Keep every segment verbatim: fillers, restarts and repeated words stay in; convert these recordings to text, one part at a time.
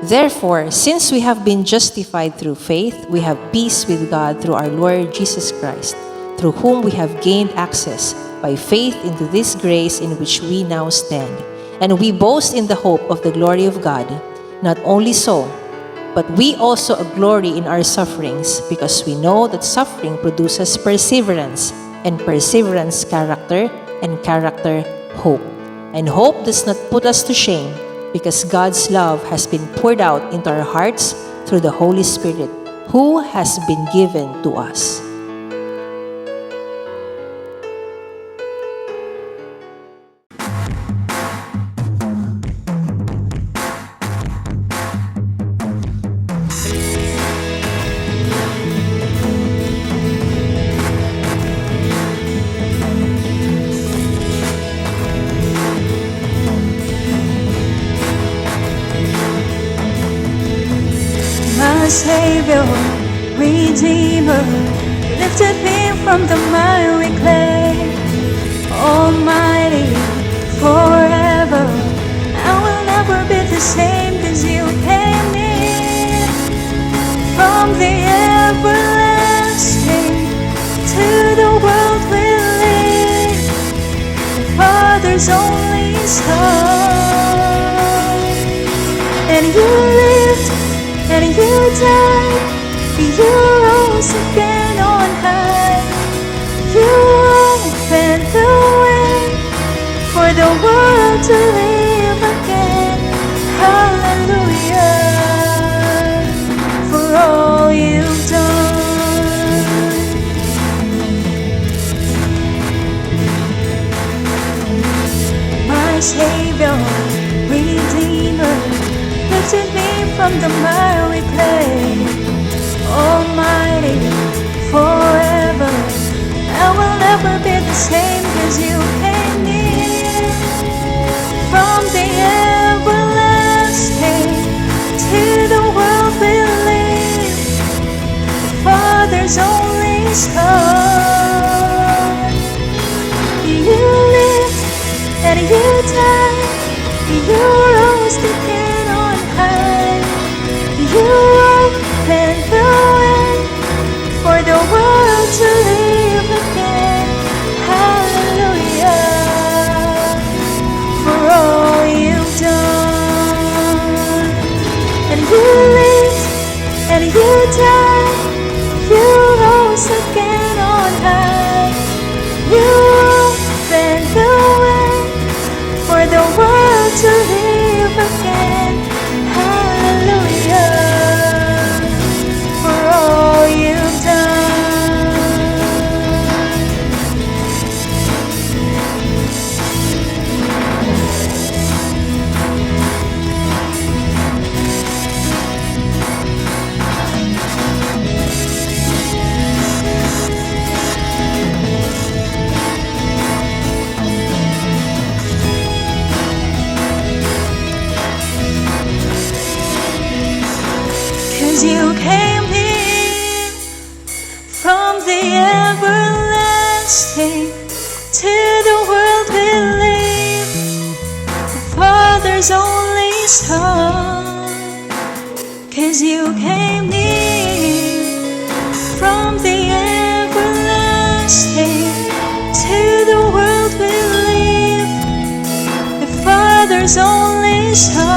Therefore, since we have been justified through faith, we have peace with God through our Lord Jesus Christ, through whom we have gained access by faith into this grace in which we now stand. And we boast in the hope of the glory of God. Not only so, but we also glory in our sufferings, because we know that suffering produces perseverance, and perseverance, character, and character, hope. And hope does not put us to shame, because God's love has been poured out into our hearts through the Holy Spirit, who has been given to us. My Savior, Redeemer, lifted me from the miry clay. Almighty, forever, I will never be the same, 'cause you came near. From the everlasting to the world we live, Father's only Son. And you lived, and you died, you rose again on high. You opened the way for the world to live again. Hallelujah, for all you've done. My Savior, Redeemer, lifted me from the miry clay. Almighty, forever, I will never be the same, 'cause you came near. From the everlasting to the world we live, Father's only Son. You lived and you died, you rose again on high. You opened the way for the world to live again. Hallelujah, for all you've done. And you lived and you died, you rose again on high. You opened the way for the world to live again. Hallelujah, for all you've done. Cause you came here from the everlasting to the world we live, the Father's only Son. Cause you came near from the everlasting to the world we live, the Father's only Son.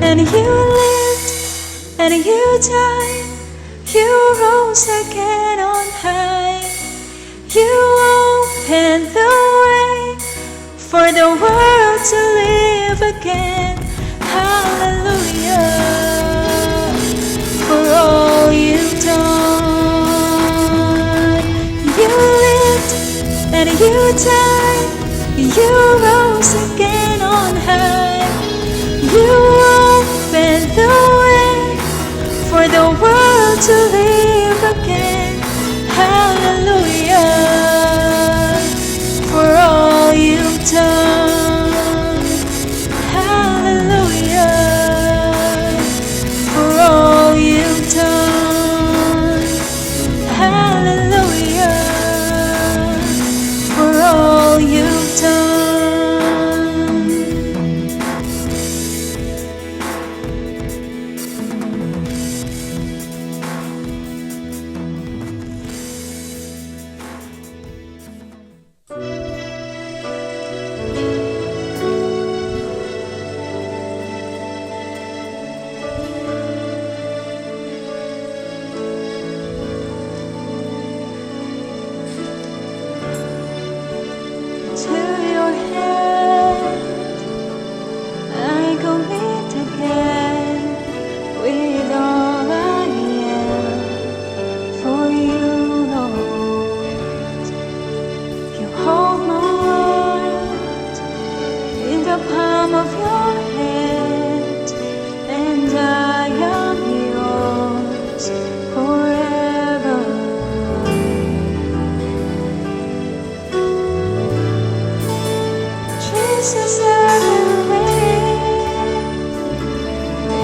And you lived and you died, you rose again on high. You opened the way for the world to live again. Hallelujah, for all you've done. You lived and you died. You rose again on high. You opened the way for the world to live again. Hallelujah, for all you've done. Hallelujah, for all you've done. Hallelujah, for all you've done. to your hand. I commit again with all I am for you, Lord. You hold my heart in the palm of your hand, and I am yours forever. Jesus, I believe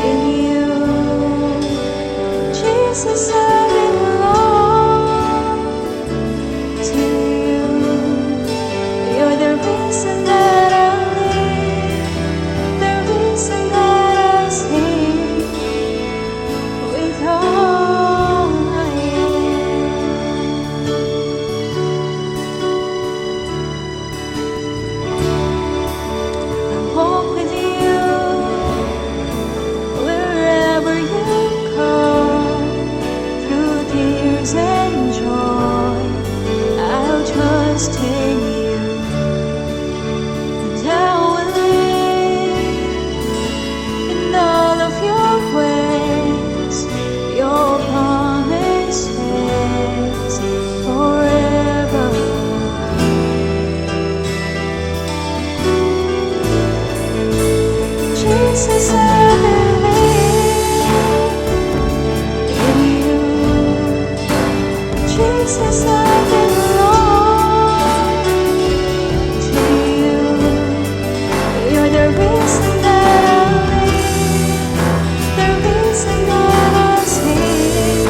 in you. Jesus, I belong to you. You're the reason that I live, the reason that I sing with all I am. I'll walk with you wherever you go. Through tears and joy, I'll trust in you. And I will live in all of your ways, your promises forever. Jesus, I believe in you. Jesus, I belong to you. You're the reason that I live, the reason that I sing.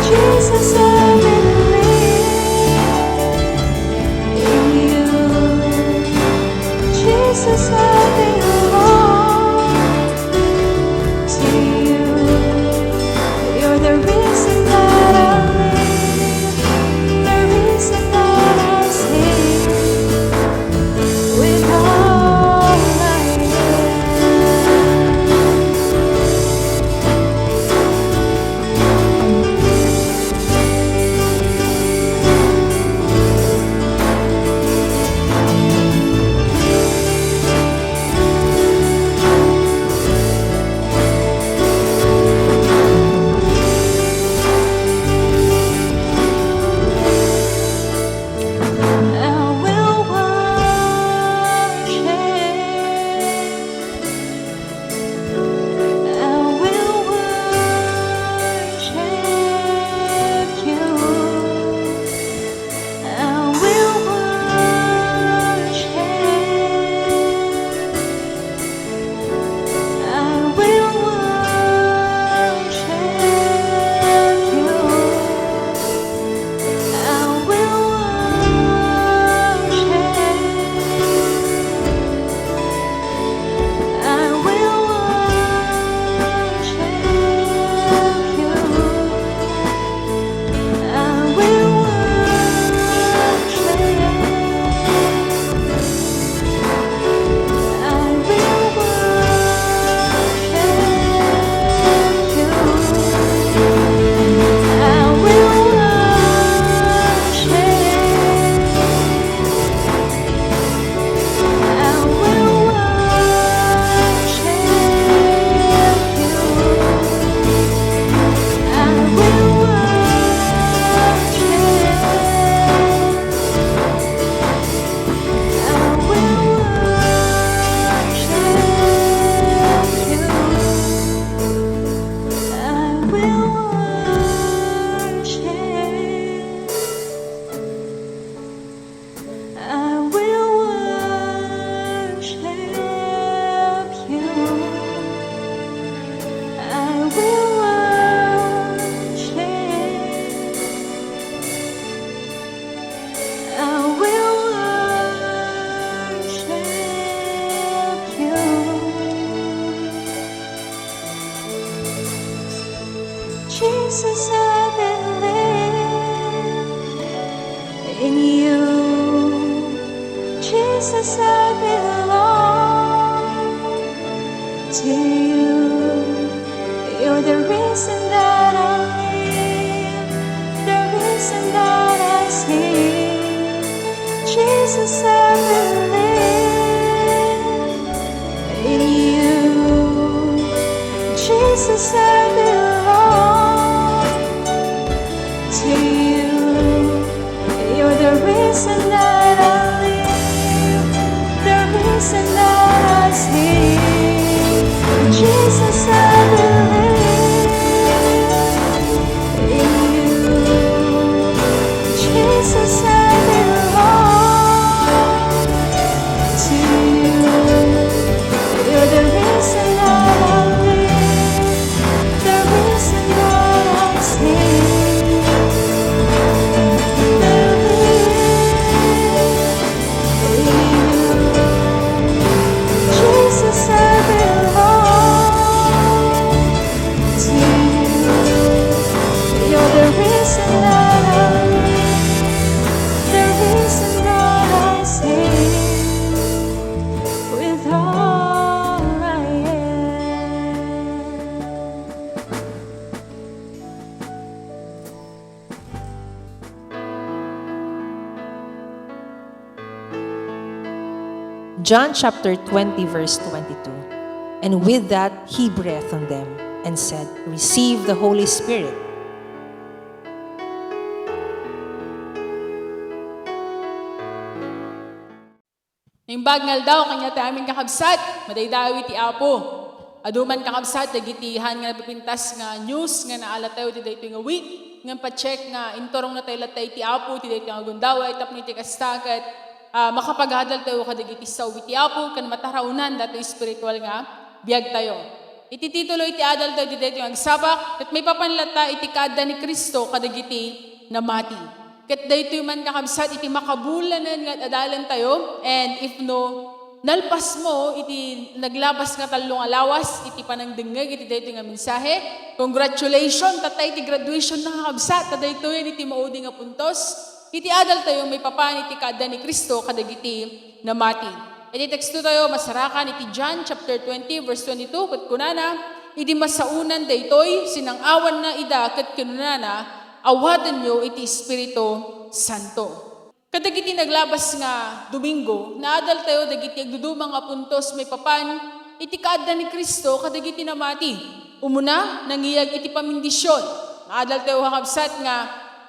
Jesus, I believe in you. Jesus, I belong to you. You're the reason that I live, the reason that I sing with all I am. I will worship. I will worship you. I will worship. I will worship you. I will worship. I will worship you. I will worship. I will worship you. I will worship. I will worship you. I will worship. I will worship you. I will worship. I will worship you. I will worship. I will worship you. Jesus, I believe in you. Jesus, I belong to you. You're the reason that I live, the reason that I sing. Jesus, I believe in you. Jesus, I belong to you. You're the reason that I live, the reason that I sleep. Jesus, I believe in you. Jesus, I belong to you. You're the reason that I live, the reason that I sing. Believe in you. Jesus, I belong to you. You're the reason that I live, the reason that I sing with all I am. John chapter twenty, verse twenty-two. And with that, he breathed on them and said, "Receive the Holy Spirit." Naimbag nga aldaw, kaniatayo amin, kakabsat, madaydayaw iti Apo. Adu man, kakabsat, dagiti han nga napipintas nga news nga naala tayo iti daytoy nga week, ngem pa-check nga inturongna tayo latta iti Apo iti daytoy nga gundaway, tapno iti kasta ket, ah, makapagadal tayo kadagiti sao iti Apo, ken mataraonan datoy espiritual nga biag tayo. Iti titulo iti adal tayo iti daytoy nga agsabak, ket maipapan latta iti kaadda ni Cristo kadagiti namati. Ket daytoy man, kakabsat, iti makabulanen nga ad-adalan tayo. And if no, nalpas mo iti naglabas nga tallo nga lawas iti panangdengngeg iti daytoy nga mensahe, congratulations! Tatta iti graduation na, kakabsat, ta daytoyen iti maudi nga puntos iti adal tayo maipapan iti kaadda ni Cristo kadagiti namati. Iti teksto tayo, masarakan iti John chapter twenty, verse twenty-two, ket kunana, idi masaonan daytoy, sinang-awanna ida ket kinunana, "Awatenyo iti Espiritu Santo." Kadagiti naglabas nga Domingo, naadal tayo dagiti agduduma nga puntos maipapan iti kaadda ni Cristo kadagiti namati. Umuna, nangiyag iti pamendisyon. Maadal tayo, kakabsat, nga,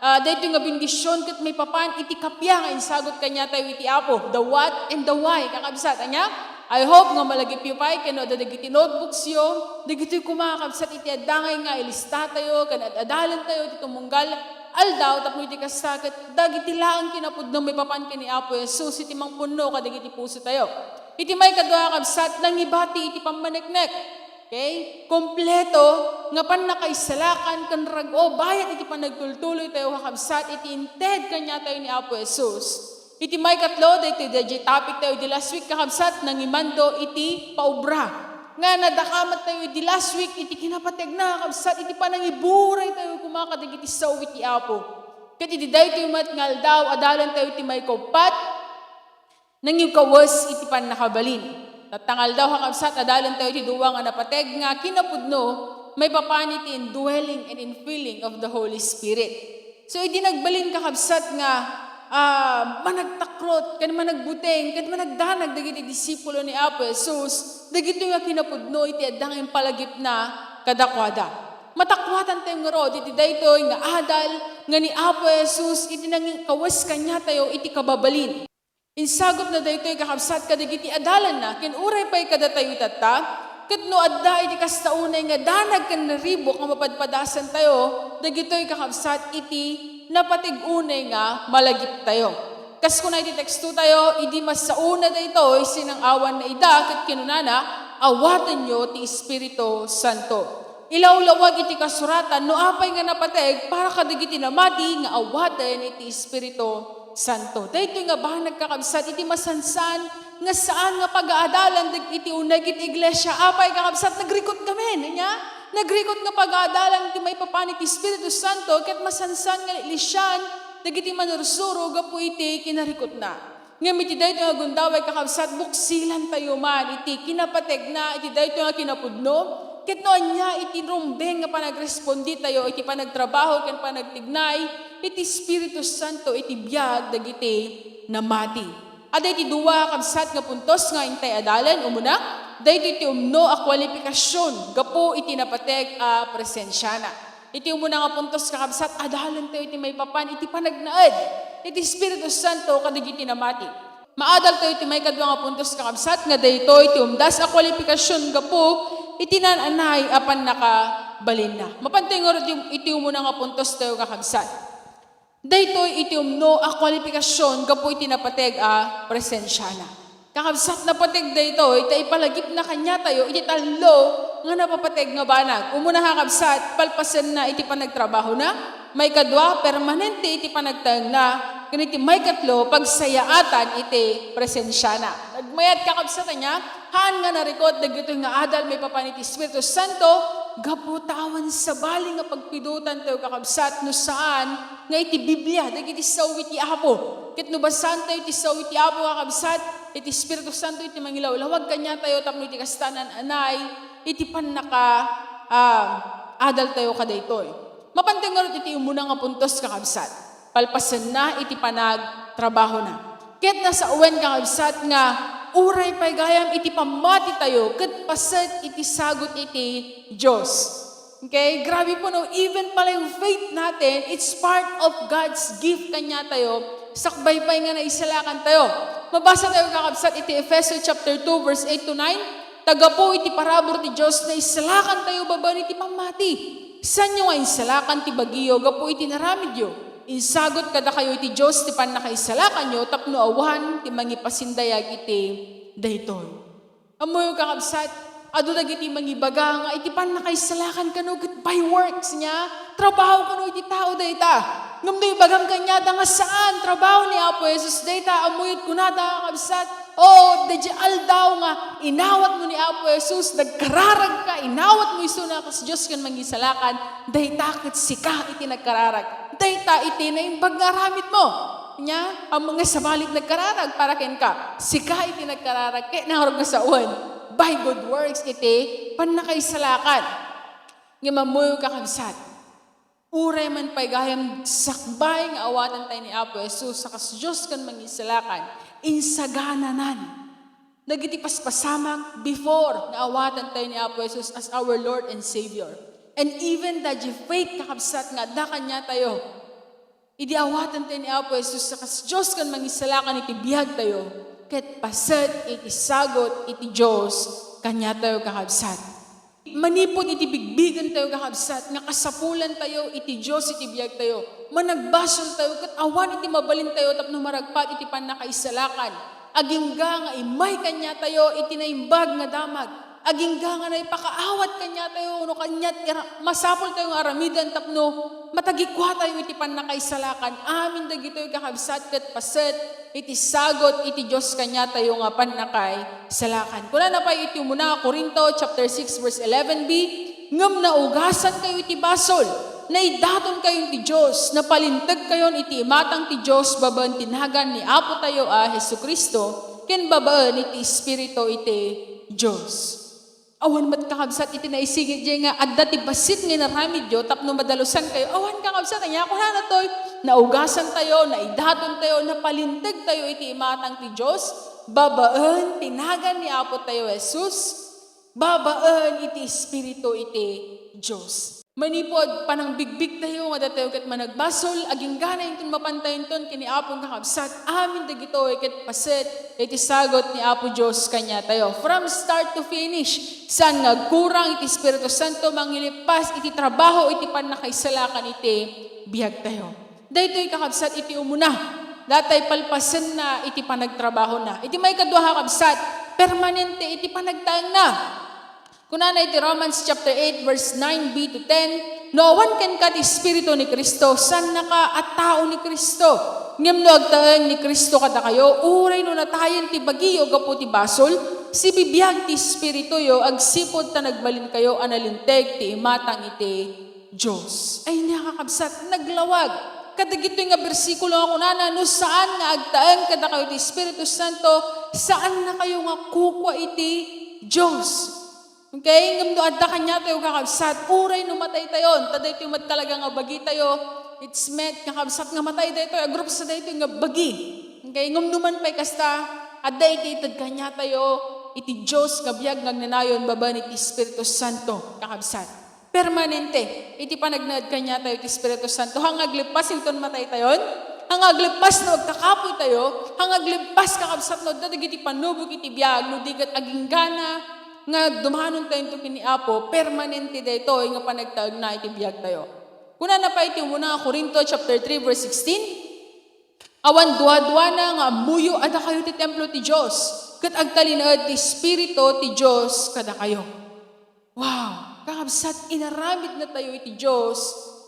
ah, daytoy nga bendisyon ket maipapan iti kappia nga insagut kaniatayo iti Apo. The what and the why, kakabsat. Ania? I hope nga malagipyo pay ken no adda dagiti notebooksyo. Dagitoy koma, kakabsat, iti adda ngay nga ilista tayo ken ad-adalan tayo iti tumunggal aldaw tapno iti kasta ket dagiti laeng kinapudno maipapan ken ni Apo Jesus iti mangpunno kadagiti puso tayo. Iti maikadua, kakabsat, nangibati iti pammaneknek. Okay? Kompleto nga pannakaisalakan ken rag-o bayat iti panagtultuloy tayo, kakabsat, iti inted kaniatayo ni Apo Jesus. Iti maikatlo, daytoy, daydiay topic tayo iti last week, kakabsat, nangimando iti paubra. Nga nadakamat tayo iti last week, iti kinapategna, kakabsat, iti panangiburay tayo koma kadagiti sao iti Apo. Ket iti daytoy met nga aldaw, adalan tayo iti maikauppat, nangikawes iti pannakabalin. Tatta nga aldaw, kakabsat, adalan tayo iti dua nga napateg nga kinapudno maipapan iti indwelling and infilling of the Holy Spirit. So, idi nagbalin, kakabsat, nga, ah, managtakrot, ken managbuteng, ken managdanag dagiti disipulo ni Apo Jesus, dagitoy nga kinapudno iti adda nga impalagipna kadakuada. Matakuatan tayo ngarud iti daytoy nga adal nga ni Apo Jesus iti nangikawes kaniatayo iti kababalin. Insagutna daytoy, kakabsat, kadagiti adalanna, ken uray pay kadatayo tatta, ket no adda iti kasta unay nga danag ken naribuk nga mapadpadasan tayo, dagitoy, kakabsat, iti napateg unay nga malagip tayo. Kas kuna iti teksto tayo, idi masaona daytoy, sinang-awanna ida ket kinunana, "Awatenyo ti Espiritu Santo." Ilawlawag iti kasuratan no apay nga napateg para kadagiti namati nga awaten iti Espiritu Santo. Daytoy nga banag, kakabsat, iti masansan nga saan nga pagaadalan dagiti uneg iti iglesia. Apay, kakabsat, nagrikut ngamin, ania? Nagrikut nga pagaadalan iti maipapan iti Espiritu Santo, ket masansan nga lilisian dagiti manursuro gapu iti kinarikutna. Ngem iti daytoy nga gundaway, kakabsat, buksilan tayo man iti kinapategna iti daytoy nga kinapudno, ket no ania iti rumbeng nga panagrespondi tayo iti panagtrabaho ken panagtignay iti Espiritu Santo iti biag dagiti namati. Adda iti dua, kakabsat, nga puntos nga intay adalen. Umuna, daytoy ti umno a kualipikasion gapu iti napateg a presensiana. Iti umuna nga puntos, kakabsat, adalentayo iti maipapan iti panagnaed iti Espiritu Santo kadagiti namati. Maadaltayo iti maikadua nga puntos, kakabsat, nga daytoy ti umdas a kualipikasion gapu iti naan-anay a pannakabalinna. Mapantayo ngarud iti, iti umuna nga puntos tayo, kakabsat. Daytoy iti umno a kualipikasion gapu iti napateg a presensiana. Kakabsat, napateg daytoy ta ipalagipna kaniatayo iti tallo nga napapateg nga banag. Umuna, kakabsat, palpasenna iti panagtrabahona. Maikadua, permanente iti panagtaengna. Ken iti maikatlo, pagsayaatan iti presensiana. Nagmayat, kakabsat, ania? Haan nga narikot dagitoy nga adal maipapan iti Espiritu Santo gapu ta awan sabali nga pagpidotantayo, kakabsat, no saan nga iti Biblia dagiti sawi ti Apo. Ket no basaantayo ti sawi ti Apo, kakabsat, iti Espiritu Santo iti mangilawlawag kaniatayo tapno iti kasta naan-anay iti pannaka, ah, adaltayo kadaytoy. Mapantayo ngarud iti umuna nga puntos, kakabsat. Palpasenna iti panagtrabahona. Ket nasawen, kakabsat, nga uray pay gayam iti pammatitayo ket paset iti sagut iti Dios. Okay? Grabe po, no? Even pala yung faith natin, it's part of God's gift kaniatayo. Sakbay pay nga naisalakantayo. Mabasa tayo, kakabsat, iti Efeso chapter two, verse eight to nine. Ta gapu iti parabur ti Dios, naisalakantayo babaen iti pammati. Saanyo nga insalakan ti bagiyo gapu iti naramidyo? Insagut kadakayo iti Dios ti pannakaisalakanyo tapno awan ti mangipasindayag iti daytoy. Ammoyo, kakabsat, adu dagiti mangibaga nga iti pannakaisalakan kano ket by works, nia, trabaho kano iti tao dayta. Ngem no ibagam kaniada nga saan, trabaho ni Apo Jesus dayta, ammoyo ti kunada, kakabsat, oo, daydiay aldaw nga inawatmo ni Apo Jesus, nagkararagka, inawatmo isuna kas Dios ken Mangisalakan, dayta ket sika iti nagkararag. Dayta iti naimbag nga aramidmo. Nia, ammo nga sabali ti nagkararag para kenka. Sika iti nagkararag, ket ngarud nga sawen, by good works iti pannakaisalakan. Ngem ammoyo, kakabsat, uray man pay gayam sakbay nga awaten tayo ni Apo Jesus a kas Dios ken Mangisalakan, insagananan dagiti paspasamak before nga awaten tayo ni Apo Jesus as our Lord and Savior. And even the faith, kakabsat, nga adda kaniatayo, idi awaten tayo ni Apo Jesus a kas Dios ken Mangisalakan iti biag tayo, ket paset iti sagut iti Dios kaniatayo, kakabsat. Manipud iti bigbigen tayo, kakabsat, nga kasapulan tayo iti Dios iti biag tayo. Managbasol tayo, ket awan iti mabalin tayo tapno maragpat iti pannakaisalakan. Agingga nga immay kaniatayo iti naimbag nga damag. Agingga nga naipakaawat kaniatayo, no kaniat ira-, masapul tayo nga aramiden tapno matagikua tayo iti pannakaisalakan. Amin dagitoy, kakabsat, ket paset iti sagut iti Dios kaniatayo nga pannakaisalakan. Kunana pay iti umuna a Corinto chapter six, verse eleven b, "Ngem naugasankayo iti basol, naidatonkayon ti Dios, napalintegkayon iti imatang ti Dios babaen ti nagan ni Apo tayo a Jesu-Cristo, ken babaen iti Espiritu iti Dios." Awan met, kakabsat, iti naisigit diay nga adda ti bassit nga inaramidyo tapno madalusankayo. Awan, kakabsat, ania kunana toy? Naugasantayo, naidatontayo, napalintegtayo iti imatang ti Dios babaen ti nagan ni Apo tayo Jesus, babaen iti Espiritu iti Dios. Manipud panangbigbigtayo nga datayo ket managbasol, agingga inton mapantayonton ken ni Apo nga kakabsat, amin dagitoy ket paset iti sagut ni Apo Dios kaniatayo. From start to finish, saan nga agkurang iti Espiritu Santo mangilippas iti trabaho iti pannakaisalakan iti biagtayo. Daytoy, kakabsat, iti umuna, datay palpasenna iti panagtrabahona. Iti maikadua, kakabsat, permanente iti panagtaengna. Kunana iti Romans chapter eight, verse nine b to ten, "No awan kenka ti Espiritu ni Cristo, saannaka a tao ni Cristo. Ngem no agtaeng ni Cristo kadakayo, uray no natayen ti bagiyo gapu ti basol, sibibiag ti espirituyo agsipud ta nagbalinkayo a nalinteg ti imatang iti Dios." Ay, nia, kakabsat, naglawag kadagitoy nga bersikulo nga kunana, "No saan nga agtaeng kadakayo ti Espiritu Santo, saannakayo nga kukua iti Dios." Okay? Ngem no adda kaniatayo, kakabsat, uray no mataytayon, ta daytoy met talaga nga bagitayo, it's meant, kakabsat, nga matay daytoy, agrupsa daytoy nga bagi. Okay, ngem numan pay kasta, adda iti ited kaniatayo iti Dios nga biag nga agnanayon babaen iti Espiritu Santo, kakabsat. Permanente iti panagnaed kaniatayo iti Espiritu Santo. Haan nga agleppas inton mataytayon, haan nga agleppas no agkakapoytayo, haan nga agleppas, kakabsat, no adda dagiti pannubok iti biag, no di ket aginggana nga dumanontayo ken ni Apo, permanente daytoy nga panagtaengna iti biagtayo. Kunana pay iti umuna nga Corinto chapter three, verse sixteen, "Awan duaduana nga ammoyo a dakayo ti templo ti Dios, ket agtalinaed ti Espiritu ti Dios kadakayo." Wow! Kakabsat, inaramidnatayo iti Dios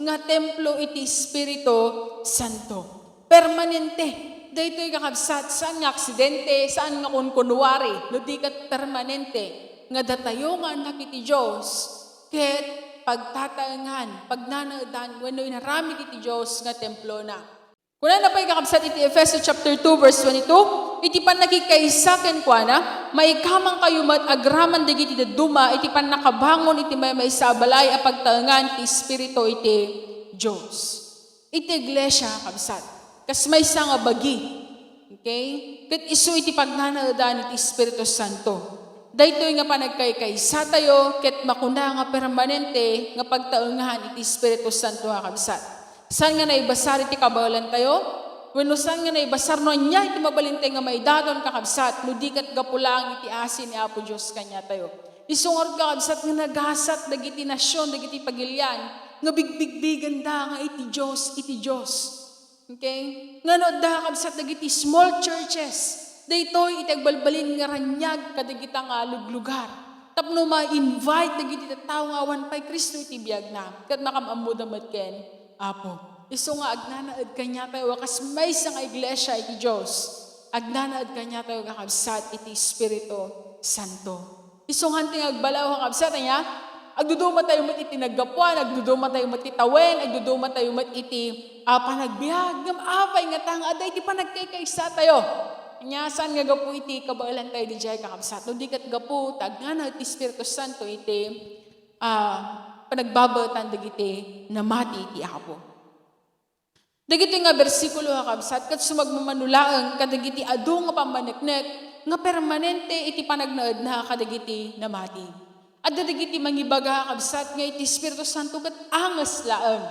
nga templo iti Espiritu Santo. Permanente. Daytoy, kakabsat, saan nga aksidente, saan nga kunkunwari, no di ket permanente nga datayo nga annak iti Dios ket pagtataengan, pagnanaedan, wenno inaramid iti Dios nga templona. Kunana pay, kakabsat, iti Efeso chapter two, verse twenty-two, "Iti pannakikaysa kenkuana, maikamangkayo met agraman dagiti dadduma iti pannakabangon iti maymaysa a balay a pagtaengan ti Espiritu iti Dios." Iti iglesia, kabsat, kas maysa nga bagi. Okay? Ket isu iti pagnanaedan iti Espiritu Santo. Daytoy nga panagkaykaysa tayo ket makuna nga permanente nga pagtaengan iti Espiritu Santo a kabsat. Saan nga naibasar iti kabaelan tayo? Wenno saan nga naibasar no ania iti mabalin tayo nga maidaton, kakabsat, no di ket gapu laeng iti asi ni Apo Dios kaniatayo? Isu ngarud, kakabsat, nga nagasat dagiti nasion, dagiti pagilian, nga bigbigbigenda nga iti Dios, iti Dios. Okay? Ngano adda, kabsat, dagiti small churches? Daytoy iti agbalbalin nga raniag kadagita nga luglugar. Tapno ma-invite dagiti tattao nga awan pay Cristo iti biagna, ket makaam-ammoda met ken Apo. Isu nga agnanaed kaniatayo a kas maysa nga iglesia iti Dios, agnanaed kaniatayo, kakabsat, iti Espiritu Santo. Isu nga ti nga agbalaw, kakabsat, ania? Agduduma tayo met iti naggapuan, agduduma tayo met iti tawen, agduduma tayo met iti, ah, panagbiag. Ngem apay ngata nga adda iti panagkaykaysa tayo? Ania, saan nga gapu iti kabaelan tayo diay, kakabsat? No di ket gapu ta agnanaed ti Espiritu Santo iti, ah, panagbabaetan dagiti namati iti Apo. Dagitoy nga bersikulo, kakabsat, ket sumagmamano laeng kadagiti adu nga pammaneknek nga permanente iti panagnaedna kadagiti namati. Adda dagiti mangibaga, kakabsat, nga iti Espiritu Santo ket anges laeng,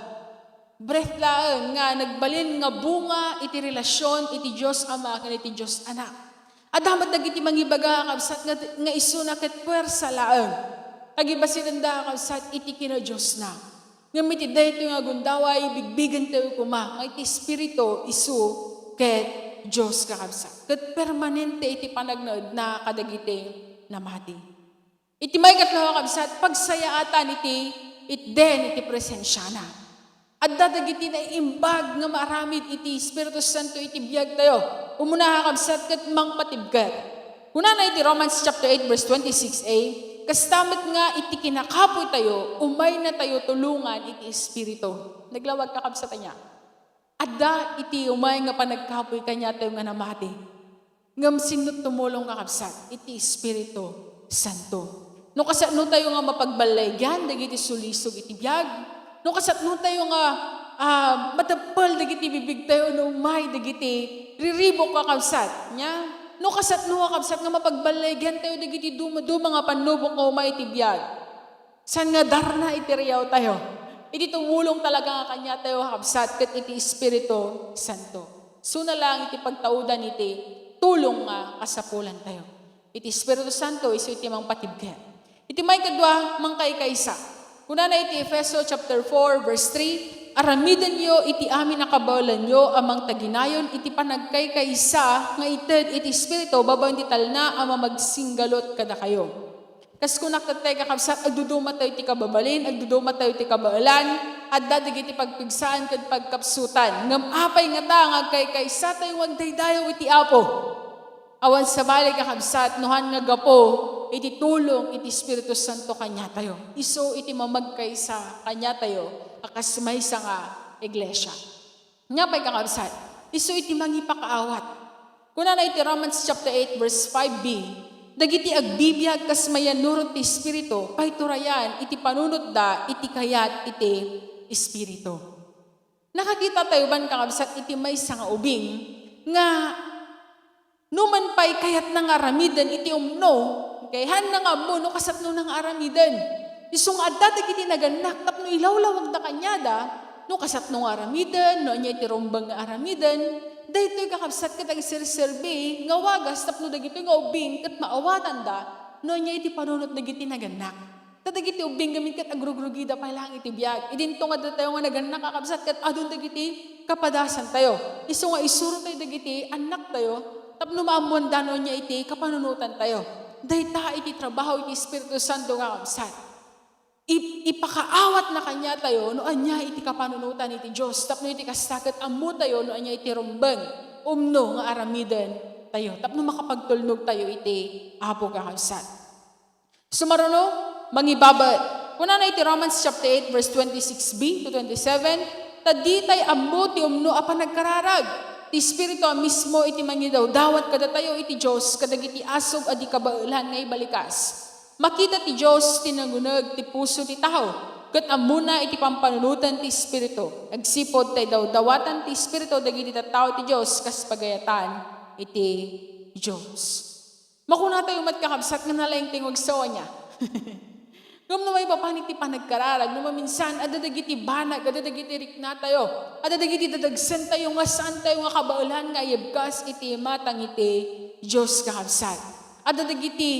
breath laeng nga nagbalin nga bunga iti relasion iti Dios Ama ken iti Dios Anak. Adda met dagiti mangibaga, kabsat, nga, nga isuna ket puersa laeng. Kagibasirenda, kabsat, iti kinadiosna. Ngem iti daytoy nga gundaway, bigbigentayo koma nga iti Espiritu isu ket Dios, kakabsat. Ket permanente iti panagnaedna kadagiti namati. Iti maikatlo, kakabsat, pagsayaatan iti itden iti presensiana. Adda dagiti naimbag nga maaramid iti Espiritu Santo iti biagtayo. Umuna, kakabsat, ket mangpatibker. Kunana iti Romans chapter eight, verse twenty-six a, "Kasta met nga iti kinakapoytayo, umaynatayo tulongan iti Espiritu." Naglawag, kakabsat, ania? Adda iti umay nga panagkapoy kaniatayo nga namati. Ngem sinno tumulong, kakabsat? Iti Espiritu Santo. No kasano tayo nga mapagballaygan dagiti sulisog iti biag, no kasano tayo nga, ah, mateppel dagiti bibigtayo no umay dagiti riribuk, kakabsat, nia? No kasano, kakabsat, nga mapagballaygan tayo dagiti dumaduma nga pannubok nga umay iti biag? Saan nga darna iti riaw tayo? Iti tumulong talaga nga kaniatayo, kabsat, ket iti Espiritu Santo. Isuna laeng iti pagtaudan iti tulong nga kasapulan tayo. Iti Espiritu Santo, isu iti mangpatibker. Iti maikadua, mangkaykaysa. Kunana iti Efeso chapter four, verse three, "Aramidenyo iti amin a kabaelanyo a mangtaginayon iti panagkaykaysa nga ited iti Espiritu babaen ti talna a mamagsinggalut kadakayo." Kas kunak tattay, kakabsat, agduduma tayo ti kababalin, agduduma tayo ti kabaelan, adda dagiti pagpigsaan ken pagkapsutan. Ngem apay ngata nga agkaykaysa tayo nga agdaydayaw iti Apo? Awan sabali, kakabsat, no haan nga gapu iti tulong iti Espiritu Santo kaniatayo. Isu iti mamagkaysa kaniatayo a kas maysa nga iglesia. Nia pay, kakabsat, isu iti mangipakaawat. Kunana iti Romans chapter eight, verse five b, "Dagiti agbibiag kas mayannurot ti Espiritu, paiturayan iti panunotda iti kayat iti Espiritu." Nakakita tayo ban, kakabsat, iti maysa nga ubing nga Numan pay kayatna nga aramiden iti umno, kay haanna nga ammo no kasatnona nga aramiden. Isu nga adda dagiti nagannak tapno ilawlawagda kaniada, no kasatno nga aramiden, no ania iti rumbeng nga aramiden, daytoy kakabsat ket agserserbi nga wagas tapno dagitoy nga ubbing ket maawatanda no ania iti panunot dagiti nagannak. Ta dagiti ubbing ngamin ket agrugrugida pay laeng iti biag. Idinto nga datayo nga nagannak, kakabsat, ket adun dagiti kapadasantayo. Isu nga isurotayo dagiti annaktayo tapno maammoanda no ania iti kapanunotantayo. Dayta iti trabaho iti Espiritu Santo, kakabsat. Ip-, ipakaawatna kaniatayo no ania iti kapanunotan iti Dios tapno iti kasta ket ammotayo no ania iti rumbeng umno nga aramidentayo tapno makapagtulnogtayo iti Apo, kakabsat. Sumaruno, mangibabaet. Kunana iti Romans chapter eight, verse twenty-six b to twenty-seven, "Ta ditay ammo ti umno a panagkararag. Ti Espiritu a mismo iti mangidawdawat kadatayo iti Dios kadagiti asug a di kabaelan nga ibalikas. Makita ti Dios ti nanguneg ti puso ti tao, ket ammona iti pampanunotan ti Espiritu. Agsipud ta idawdawatan ti Espiritu dagiti tattao ti Dios kas pagayatan iti Dios." Makunatayo met, kakabsat, nga nalaingtayo nga agsaw ania. Ngem no maipapan iti panagkararag, no maminsan, adda dagiti banag, adda dagiti riknatayo, adda dagiti dadagsentayo nga saantayo nga kabaelan nga ayebkas iti imatang iti Dios, kakabsat. Adda dagiti,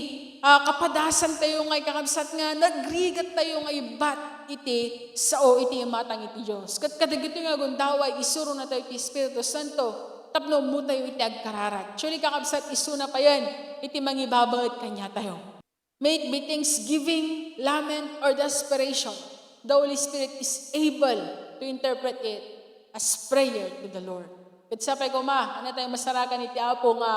ah, kapadasantayo nga, kakabsat, nga nagrigattayo nga ibbat iti sao iti imatang iti Dios. Ket kadagitoy nga gundaway, isuronatayo ti Espiritu Santo tapno ummotayo iti agkararag. Actually, kakabsat, isuna payen iti mangibabaet kaniatayo. May it be thanksgiving, lament, or desperation, the Holy Spirit is able to interpret it as prayer to the Lord. Ket sapay koma, ania tayo masarakan iti Apo nga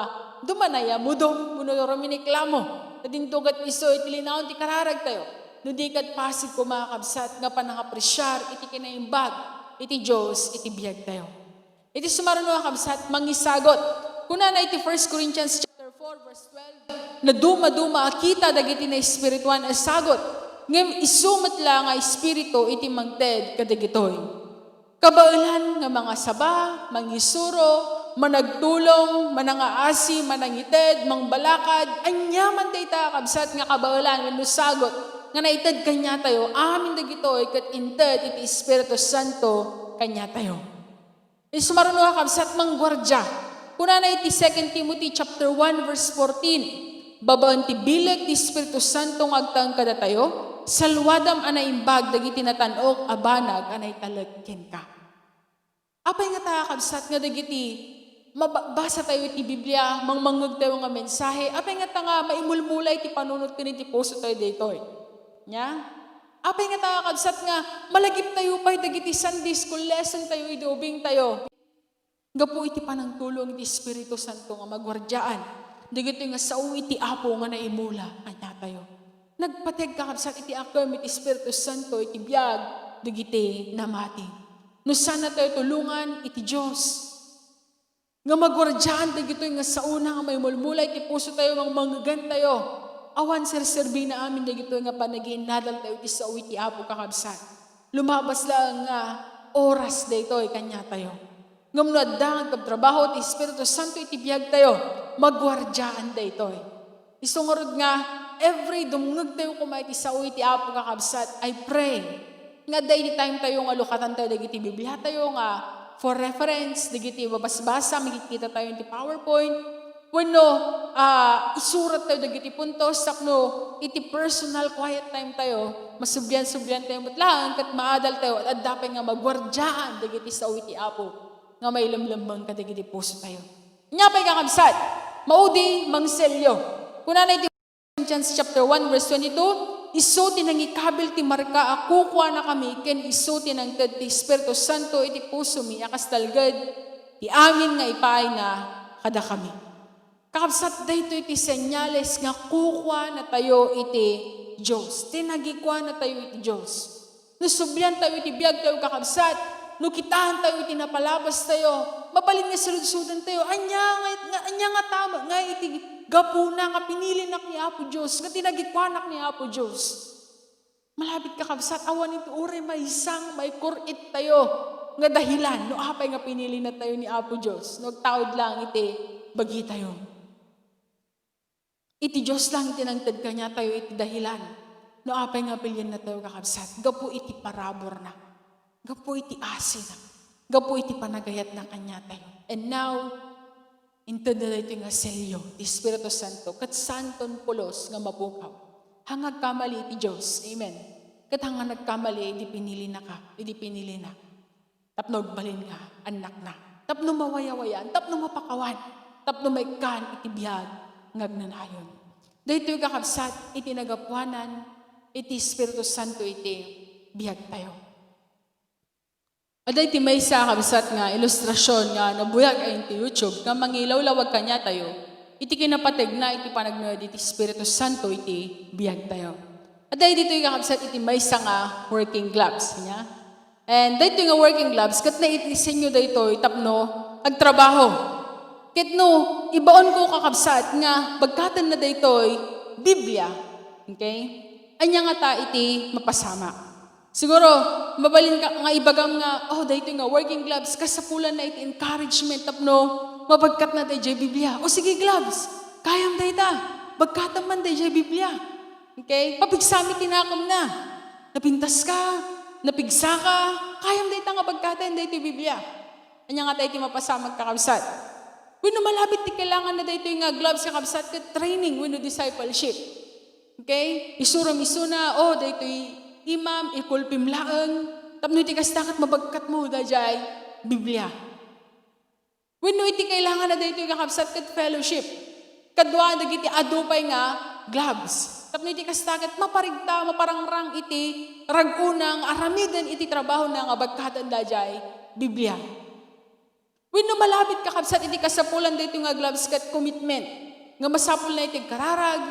dumanayamudo wenno ruminiklamo. Ta dinto ket isu iti linaon ti kararagtayo. No di ket pasig koma, kabsat, nga panangapresiar iti kinaimbag iti Dios iti biagtayo. Iti sumaruno a kabsat, mangisagut. Kunana iti First Corinthians chapter four, verse twelve, "Nadumaduma a kita dagiti naespirituan a sagut, ngem isu met la nga Espiritu iti mangted kadagitoy." Kabaelan nga mangasaba, mangisuro, managtulong, manangaasi, manangited, mangbalakad, ania man dayta a kabsat nga kabaelan wenno sagut nga naited kaniatayo, amin dagitoy ket inted iti Espiritu Santo kaniatayo. Iti sumaruno a kabsat, mangguardia. Kunana iti Second Timothy chapter one, verse fourteen, "Babaen ti bileg ti Espiritu Santo nga agtaeng kadatayo, saluadam a naimbag dagiti natan-ok a banag a naitalek kenka." Apay ngata, kabsat, nga dagiti mabasatayo iti Biblia, mangmangngegtayo nga mensahe, apay ngata nga maimulmula iti panunot ken iti pusotayo daytoy? Nia? Apay ngata, kabsat, nga malagiptayo pay dagiti Sunday school lessontayo idi ubingtayo? Gapu iti panangtulong iti Espiritu Santo nga maguardiaan dagitoy nga sao iti Apo nga naimula kaniatayo. Nagpateg, kakabsat, iti akem iti Espiritu Santo iti biag dagiti namati. No saannatayo tulongan iti Dios nga maguardiaan dagitoy nga saona nga maimulmula iti pusotayo, mangmangegantayo, awan serserbina amin dagitoy nga panagiinnadaltayo iti sao iti Apo, kakabsat. Lumabas laeng nga oras daytoy kaniatayo. Ngem no adda nga agtrabaho ti Espiritu Santo iti biagtayo, maguardiaan daytoy. Isu ngarud nga, every dumngegtayo koma iti sao iti Apo, kakabsat, I pray nga adda iti timetayo nga lukatantayo dagiti Bibliatayo nga for reference, dagiti babasbasa, makitkitatayo iti PowerPoint, wenno, ah, isurattayo dagiti puntos tapno iti personal quiet time tayo, masublian-subliantayo met laeng ket maadaltayo, adda pay nga maguardiaan dagiti sao iti Apo nga mailemlemmeng kadagiti pusotayo. Nia pay, kakabsat, maudi mangselyo. Kunana iti Corinthians chapter one, verse twenty-two, "Isu ti nangikabil ti marka a kukuanakami ken isu ti nangted ti Espiritu Santo iti pusomi a kas talged ti amin nga ipaayna kadakami." Kakabsat, daytoy ti senyales nga kukuanatayo iti Dios, ti nagikuanatayo iti Dios. No subliantayo iti biagtayo, kakabsat, no kitaentayo iti napalabastayo, mabalin nga sirudsudantayo, ania nga, nga, ania nga tama nga iti gapuna nga pinilinak ni Apo Dios, nga tinagikuanak ni Apo Dios. Malabit, kakabsat, awan iti uray maysa nga maikor-ittayo nga dahilan no apay nga pinilinatayo ni Apo Dios, no agtaud lang iti bagitayo. Iti Dios lang ti nangted kaniatayo iti dahilan no apay nga biliennatayo, kakabsat, gapu iti paraburna, gapu iti asina, gapu iti panagayatna kaniatayo. And now, intedna daytoy nga selyo ti Espiritu Santo, ket saanton pulos nga mapukaw. Haan nga agkamali iti Dios. Amen. Ket haan nga nagkamali idi pinilinaka, idi pinilina. Tapno agbalin nga annakna. Tapno mawayawayaan, tapno mapakawan, tapno maikkan iti biag nga agnanayon. Daytoy, kakabsat, iti nagapuanan iti Espiritu Santo iti biagtayo. Adda iti maysa, kabsat, nga ilustrasion nga nabuyag a iti YouTube nga mangilawlawag kaniatayo iti kinapategna iti panagnaed iti Espiritu Santo iti biagtayo. Adda ditoy, kakabsat, iti maysa nga working gloves, nia? And daytoy nga working gloves, ket naidisenyo daytoy tapno agtrabaho. Ket no, ibaonko, kakabsat, nga bagkatenna daytoy Biblia, okay? Ania ngata iti mapasamak? Siguro, mabalin ka nga ibagam nga, "Oh, daytoy nga working gloves, kasapulanna iti encouragement tapno mabagkatna dayjay Biblia." O sige, gloves, kayam dayta. Bagkatam man dayjay Biblia. Okay? Papigsam iti nakemna. Napintaska, napigsaka, kayam dayta nga bagkaten daytoy Biblia. Ania ngata iti mapasamak, kakabsat? Wenno malabit ti kailanganna daytoy nga gloves, kakabsat, ket training wenno discipleship. Okay? Isurom isuna, "Oh, daytoy imam, ikulpim laeng." Tapno iti kasta ket mabagkatmo dayjay Biblia. Wenno iti kailanganna daytoy, kakabsat, ket fellowship. Kadua dagiti adu pay nga gloves. Tapno iti kasta ket maparigta, maparangrang iti rag-ona nga aramiden iti trabahona nga bagkaten dayjay Biblia. Wenno malabit, kakabsat, iti kasapulan daytoy nga gloves ket commitment. Nga masapulna iti agkararag,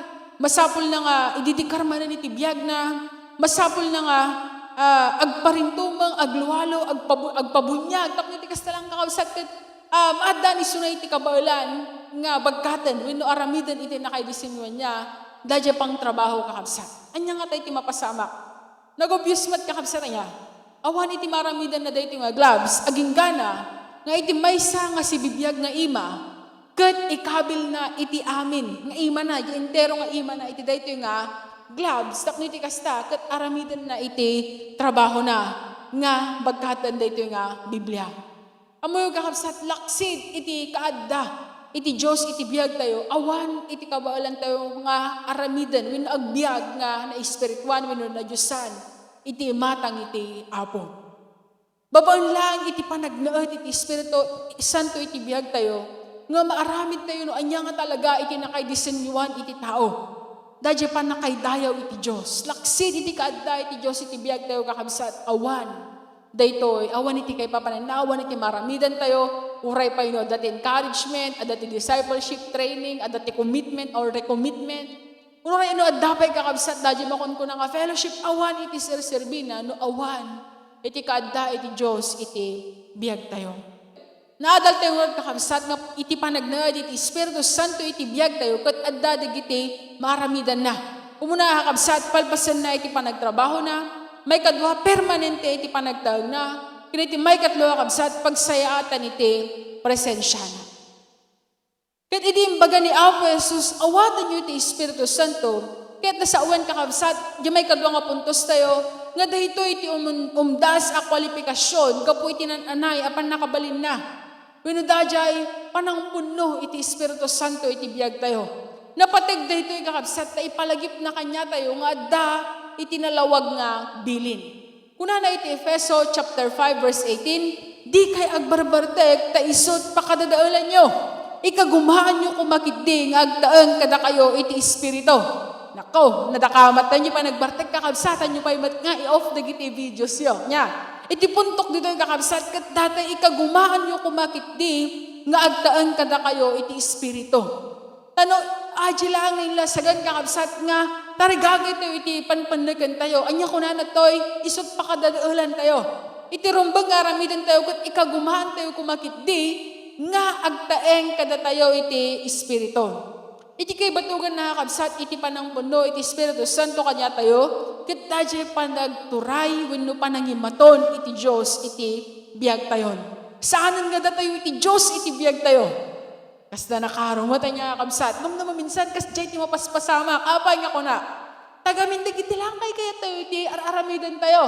masapulna nga ididikar manen iti biagna, masapulna nga, ah, agparintumeng, aglualo, agpabu-, agpabuniag. Tapno iti kasta lang, kakabsat, ket, ah, maaddan isuna iti kabaelan nga bagkaten wenno aramiden iti nakaidisenyoanna dayjay pangtrabaho, kakabsat. Ania ngata iti mapasamak? Nagabius met, kakabsat, aya? Awan iti maaramidanna daytoy nga gloves, aginggana nga iti maysa nga sibibiag nga ima, ket ikabilna iti amin nga imana, iti entero nga imana iti daytoy nga gloves, tapno iti kasta, ket aramidenna iti trabahona nga bagkaten daytoy nga Biblia. Ammoyo, kakabsat, laksid iti kaadda iti Dios iti biagtayo, awan iti kabaelantayo nga aramiden wenno agbiag nga naespirituan wenno nadiosan iti imatang iti Apo. Babaen laeng iti panagnaed iti Espiritu Santo iti biagtayo, nga maaramidtayo no ania nga talaga iti nakaidisenyoan iti tao. Dayjay pannakaidayaw iti Dios. Laksid iti kaadda iti Dios iti biagtayo, kakabsat, awan daytoy, awan iti kaipapananna, awan iti maaramidantayo, uray pay no adda ti encouragement, adda ti discipleship training, adda ti commitment or recommitment. Uray no adda pay, kakabsat, dayjay makunkuna nga fellowship, awan iti serserbina no awan iti kaadda iti Dios iti biagtayo. Naadaltayo ngarud, kakabsat, nga iti panagnaed iti Espiritu Santo iti biagtayo, ket adda dagiti maaramidanna. Umuna, kakabsat, palpasenna iti panagtrabahona. Maikadua, permanente iti panagtaengna. Ken iti maikatlo, kakabsat, pagsayaatan iti presensiana. Ket idi imbaga ni Apo Jesus, "Awatenyo ti Espiritu Santo," ket nasawen, kakabsat, diay maikadua nga puntostayo, nga daytoy ti umun-, umdas a kualipikasion gapu iti nan-anay a pannakabalinna. Wenno dayjay panangpunno iti Espiritu Santo iti biagtayo. Napateg daytoy, kakabsat, ta ipalagipna kaniatayo nga adda iti nalawag nga bilin. Kunana iti Efeso chapter five, verse eighteen, "Dikay agbarbartek ta isut' pakadadaelanyo. Ikagumaanyo koma ketdi nga agtaeng kadakayo iti Espiritu." Nako, nadakamatyo pay nagbartek, kakabsat, ania pay met nga i-off dagiti videosyo. Nia, iti puntok ditoy, kakabsat, ket daytoy, "Ikagumaanyo koma ketdi nga agtaeng kadakayo iti Espiritu." Ta no, adi laeng nga inlasagan, kakabsat, nga tarigagaytayo iti panpannekentayo. Ania kunana toy? Isut' pakadadaelantayo. Iti rumbeng nga aramidentayo ket ikagumaantayo koma ketdi nga agtaeng kadatayo iti Espiritu. Iti kaibatuganna, kakabsat, iti panangpunno iti Espiritu Santo kaniatayo, ket dayjay panagturay wenno panangimaton iti Dios iti biagtayon. Saanen nga adda tayo iti Dios iti biagtayo. Kasla nakaro met ania, kabsat. Ngem no maminsan, kasdiay ti mapaspasamak. Apay nga kuna? Tagamin dagiti laeng kaykayat tayo iti ar-aramiden tayo.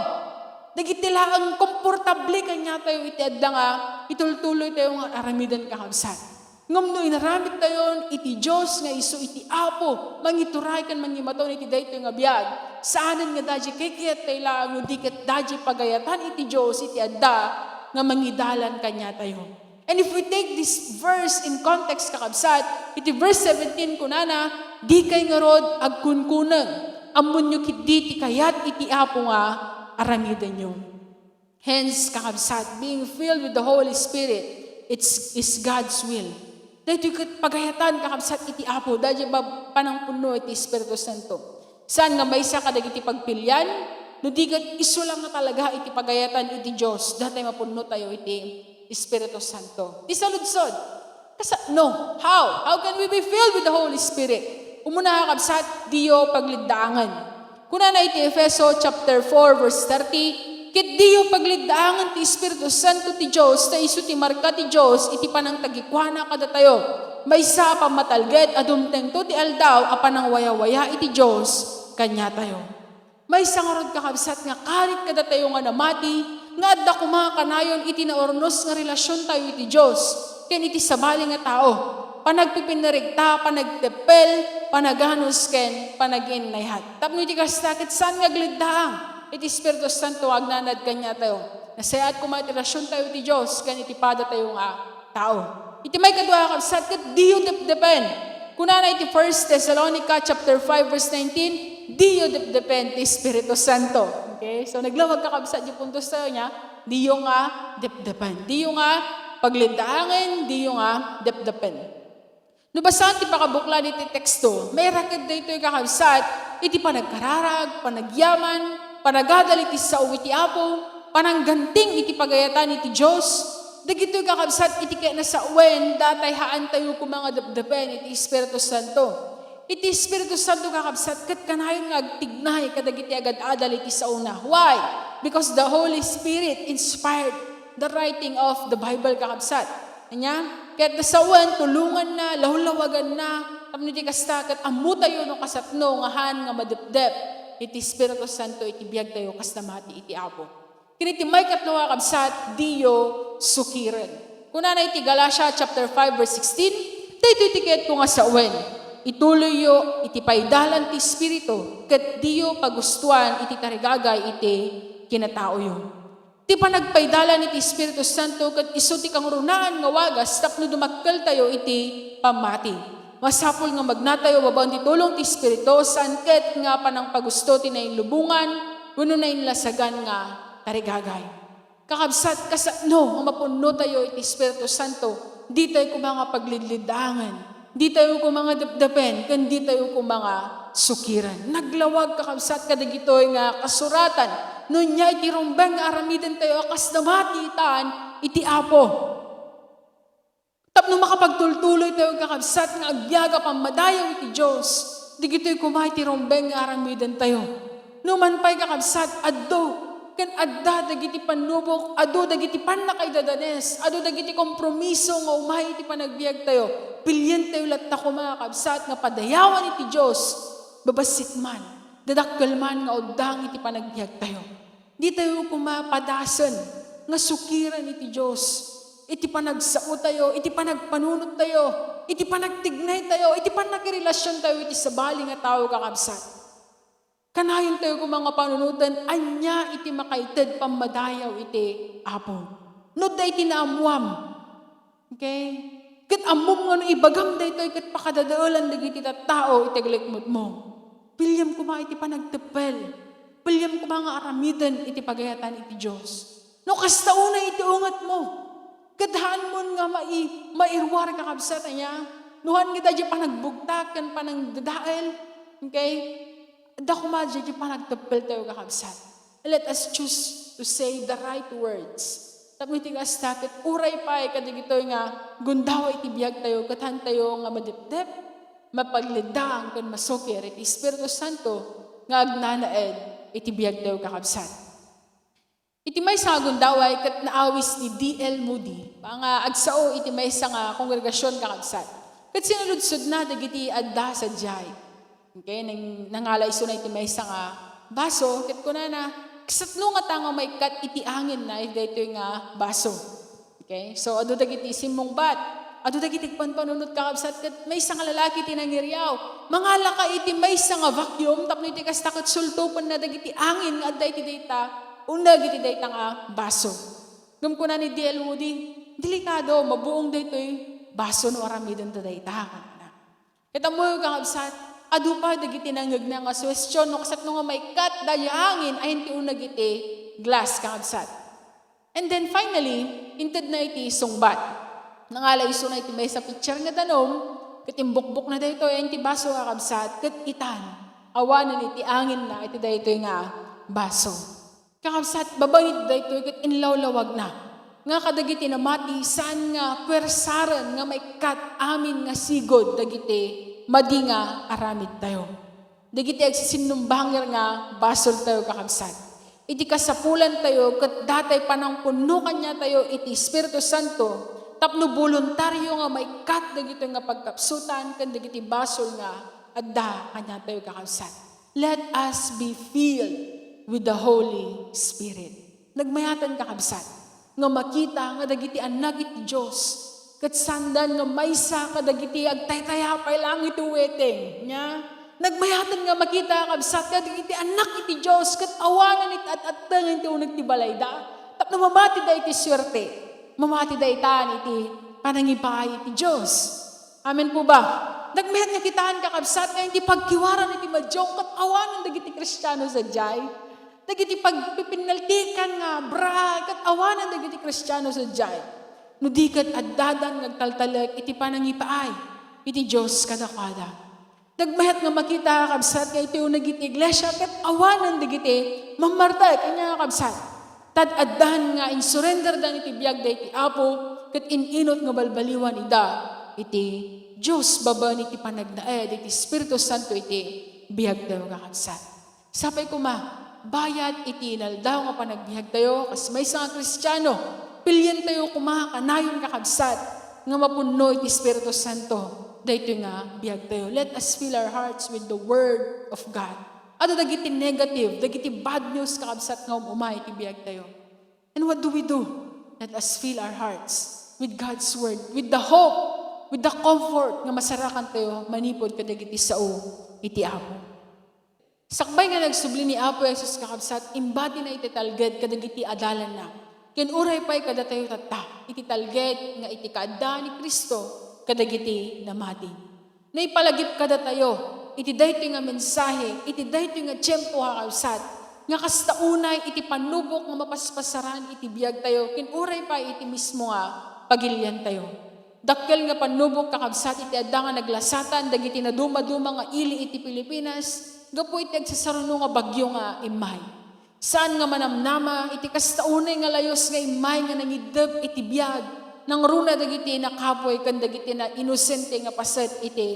Dagiti laeng komportable kaniatayo iti adda nga itultuloy tayo nga ar-aramiden, kakabsat. Ngem no inaramid tayon iti Dios nga isu iti Apo, mangituray ken mangimaton iti daytoy nga biag, saanen nga daydiay kaykayat tayo laeng no di ket daydiay pagayatan iti Dios iti adda nga mangidalan kaniatayo. And if we take this verse in context, kakabsat, iti verse seventeen kunana, "Dikay ngarud agkunkuneng. Ammonyo ketdi ti kayat iti Apo nga aramidenyo." Hence, kakabsat, being filled with the Holy Spirit, it's, is God's will. Daytoy ket pagayatan, kakabsat, iti Apo, daydiay ba-, panangpunno iti Espiritu Santo. Saan nga maysa kadagiti pagpilian, no di ket isu lang nga talaga iti pagayatan iti Dios, datay mapunno tayo iti Espiritu Santo. Ti saludsod, kasano? How? How can we be filled with the Holy Spirit? Umuna, kakabsat, diyo pagliddaangen. Kunana iti Efeso chapter four, verse thirty, "Ket diyo pagliddaangen ti Espiritu Santo ti Dios, ta isu ti marka ti Dios iti panangtagikuana kadatayo. Maysa a pammatalged a dumtengto ti aldaw a panangwayawaya iti Dios kaniatayo." Maysa ngarud, kakabsat, nga karit kadatayo nga namati, nga adda koma kanayon iti naurnos nga relasiontayo iti Dios ken iti sabali nga tao. Panagpipinnarig ta, panagteppel, panaganus, ken panaginnayat. Tapno iti kasta, ket saan nga agliddaang iti Espiritu Santo nga agnanad kaniatayo. Nasayaat koma iti relasiontayo iti Dios ken iti padatayo nga tao. Iti maikadua, kakabsat, ket diyo depdepen. Kunana iti First Thessalonica chapter five, verse nineteen, "Diyo depdepen ti Espiritu Santo." Okay? So, naglawag, kakabsat, diyo puntos tayo niya, diyo nga depdepen. Diyo nga pagliddaangen, diyo nga depdepen. No basaan ti pakabuklan iti teksto, mairaked daytoy, kakabsat, iti panagkararag, panagyaman, panagadal iti sao iti Apo, panangganting iti pagayatan iti Dios. Dagitoy, kakabsat, iti kinasawen, datay haantayo koma nga depdepen iti Espiritu Santo. Iti Espiritu Santo, kakabsat, ket kanayon nga agtignay kadagiti agad-adal iti saona. Why? Because the Holy Spirit inspired the writing of the Bible, kakabsat. Ania? Ket nasawen, tulonganna, lawlawaganna, tapno iti kasta, ket ammotayo no kasapno nga haan nga madepdep iti Espiritu Santo iti biagtayo kas namati iti Apo. Ken iti maikatlo, kakabsat, diyo sukiren. Kunana iti Galatia chapter five, verse sixteen, "Daytoy ti kayatko nga sawen, ituloyyo iti paidalan ti Espiritu, ket diyo pagustuan iti tarigagay iti kinataoyo." Ti panagpaidalan iti Espiritu Santo ket isu ti kangrunaan nga wagas tapno dumakkeltayo iti pammati. Masapul nga magnatayo babaen ti tulong ti Espiritu, saan ket nga panangpagusto ti nainlubongan wenno nainlasagan nga tarigagay. Kakabsat, kasano nga mapunnotayo iti Espiritu Santo? Ditayo koma nga paglidliddaangen. Ditayo koma nga depdepen, ken ditayo koma nga sukiren. Naglawag, kakabsat, kadagitoy nga kasuratan. No ania iti rumbeng nga aramidentayo a kas namati itan iti Apo. Tapno makapagtultuloy tayo, kakabsat, nga agbiag a pammadayaw iti Dios, dagitoy koma iti rumbeng nga aramidentayo. Numan pay, kakabsat, adu ken adda dagiti pannubok, adu dagiti pannakaidadanes, adu dagiti kompromiso nga umay iti panagbiagtayo. Pilientayo latta koma, kakabsat, nga padayawan iti Dios, babassit man, dadakkel man nga uddang iti panagbiagtayo. Ditayo koma padasen nga sukiren iti Dios iti panagsaotayo, iti panagpanunottayo, iti panagtignaytayo, iti pannakirelasiontayo iti sabali nga tao, kakabsat. Kanayontayo koma nga panunoten ania iti makaited pammadayaw iti Apo. No adda iti naammoam, okay? Ket ammom nga no ibagam daytoy ket pakadadaelan dagiti tattao iti aglikmutmo. Piliem koma iti panagteppel. Piliem koma nga aramiden iti pagayatan iti Dios. No kasta unay iti ungetmo, ket haanmon nga mai-, mairuar, kakabsat, ania? No haan nga daydiay panagbugtak ken panangdadael, okay? Adda koma daydiay panagteppeltayo, kakabsat. Let us choose to say the right words. Tapno iti kasta, ket uray pay kadagitoy nga gundaway iti biagtayo, ket haantayo nga madepdep, mapagliddaang ken masukir iti Espiritu Santo nga agnanaed iti biagtayo, kakabsat. Iti maysa nga gundaway ket naawis ni D L Moody, nga agsao iti maysa nga kongregasion, kakabsat. Ket sinaludsodna dagiti adda sadiay. Okay, nang-, nangala isuna iti maysa nga baso, ket kunana, "Kasano ngata nga maikkat iti angenna iti daytoy nga baso?" Okay? So, adu dagiti simmungbat. Adu dagiti agpanpanunot, kakabsat, ket maysa nga lalaki ti nangiriaw. "Mangalaka iti maysa nga vacuum tapno iti kasta ket sultopenna dagiti angin nga adda iti dayta, uneg iti dayta nga baso." Ngem kuna ni D L Moody, "Delikado, mabuong daytoy baso no aramidenta dayta," kunana. Ket ammoyo, kakabsat, adu pay dagiti nangngegna nga suhestion no kasano nga maikkat dayta nga angin a inti uneg iti glass, kakabsat. And then finally, intedna iti sungbat. Nangala isuna iti maysa pitcher nga danum, ket imbukbokna daytoy a inti baso, kakabsat, ket itan, awanen iti angenna iti daytoy nga baso. Kakabsat, babaen iti daytoy ket inlawlawagna nga kadagiti namati, saan nga puersaren nga maikkat amin nga sigud dagiti madi nga aramidtayo. Dagiti agsisinnumbangir nga basoltayo, kakabsat. Iti kasapulantayo ket datay panangpunno kaniatayo iti Espiritu Santo tapno boluntario nga maikkat dagitoy nga pagkapsutan ken dagiti basol nga adda kaniatayo, kakabsat. Let us be filled with the Holy Spirit. Nagmayaten, kakabsat, nga makita nga dagiti annak iti Dios ket saandan nga maysa kadagiti agtaytayapay lang iti waiting, nia? Nagmayaten nga makita, kakabsat, nga dagiti annak iti Dios ket awanen iti at-attengen ti uneg ti balayda tapno mamatida iti suerte, mamatida itan iti panangipaay iti Dios. Amen po ba? Nagmayat nga kitaan, kakabsat, nga iti pagkiwaran iti madiong ket awanen dagiti Kristiano sadiay. Dagiti pagpipinnaltikan nga bra ket awanen dagiti Kristiano sadiay. No di ket addadan nga agtaltalek iti panangipaay iti Dios kadakuada. Nagmayat nga makita, kakabsat, nga iti uneg iti iglesia ket awanen dagiti mammartek. Ania, kakabsat? Tad-addan nga insurenderdan iti biagda iti Apo, ket in-inut nga balbaliwan ida iti Dios babaen iti panagnaed iti Espiritu Santo iti biagda, kakabsat. Sapay koma, bayat iti inaldaw nga panagbiagtayo, kas maysa nga Kristiano, pilientayo koma kanayon, kakabsat, nga mapunno iti Espiritu Santo daytoy nga biagtayo. Let us fill our hearts with the Word of God. Adu dagiti negative, dagiti bad news, kakabsat, nga um-umay iti biagtayo. And what do we do? Let us fill our hearts with God's Word, with the hope, with the comfort nga masarakantayo manipud kadagiti sao iti Apo. Sakbay nga nagsubli ni Apo Jesus, kakabsat, imbatina iti talged kadagiti adalanna. Ken uray pay kadatayo tatta, iti talged nga iti kaadda ni Cristo kadagiti namati. Naipalagip kadatayo iti daytoy nga mensahe, iti daytoy nga tiempo, kakabsat, nga kasta unay iti pannubok nga mapaspasaran iti biagtayo, ken uray pay iti mismo nga pagiliantayo. Dakkel nga pannubok, kakabsat, iti adda nga naglasatan dagiti nadumaduma nga ili iti Pilipinas gapu iti agsasaruno nga bagyo nga immay. Saan nga manamnama iti kasta unay nga layus nga immay nga nangiddep iti biag, nangruna dagiti nakapuy ken dagiti na-, inosente nga paset iti